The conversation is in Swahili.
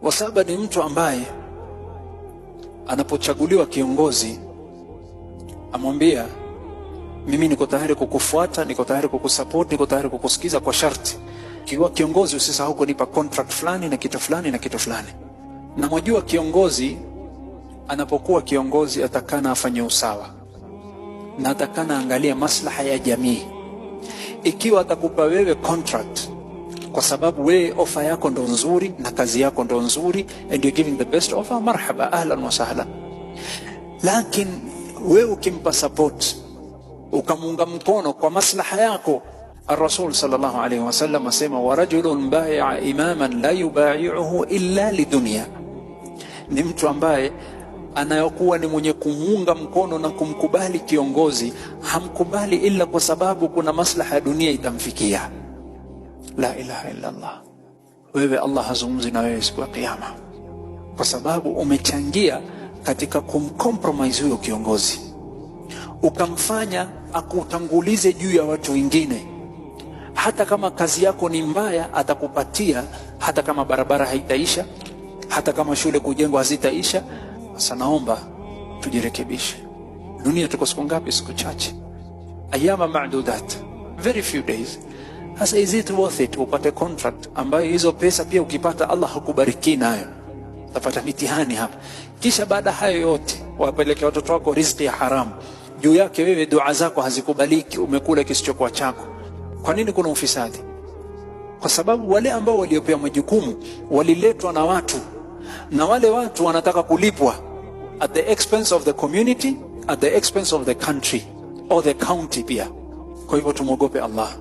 Wa saba ni mtu ambaye anapochaguliwa kiongozi amwambia, mimi niko tayari kukufuata, niko tayari kukusupport, niko tayari kukusikiza kwa sharti kiwa kiongozi usisahau kunipa contract fulani na kitu fulani na kitu fulani. Na mwajua kiongozi anapokuwa kiongozi atakana afanye usawa na atakana angalia maslaha ya jamii. Ikiwa atakupa wewe contract kwa sababu wewe ofa yako ndo nzuri na kazi yako ndo nzuri, and you're giving the best offer, marhaba, ahlan wa sahlan. Lakini wewe ukimpa support ukamuunga mkono kwa maslaha yako, Ar-Rasul sallallahu alayhi wasallam asema, wa rajulun bai'a imaman la yubai'uhu illa lidunya, ni mtu ambaye anayokuwa ni mwenye kumuunga mkono na kumkubali kiongozi, hamkubali ila kwa sababu kuna maslaha ya dunia itamfikia. La ilaha illa Allah. Wewe Allah hazungumzi na wewe siku ya Kiyama kwa sababu umechangia katika kumcompromise huyo kiongozi, ukamfanya akutangulize juu ya watu wengine. Hata kama kazi yako ni mbaya, atakupatia hata kama barabara haitaisha, hata kama shule kujengwa hazitaisha. Sasa naomba tujirekebishe. Dunia tuko siku ngapi? Siku chache, ayama madudat, very few days. Sasa is it worth it upate contract ambayo hizo pesa pia ukipata Allah hakubariki nayo, utapata mitihani hapa. Kisha baada hayo yote wapeleke watoto wako riziki ya haramu juu yake, wewe dua zako hazikubaliki, umekula kisichokuwa chako. Kwa nini kuna ufisadi? Kwa sababu wale ambao waliopewa majukumu waliletwa na watu, na wale watu wanataka kulipwa at the expense of the community, at the expense of the country or the county pia. Kwa hivyo tumwogope Allah.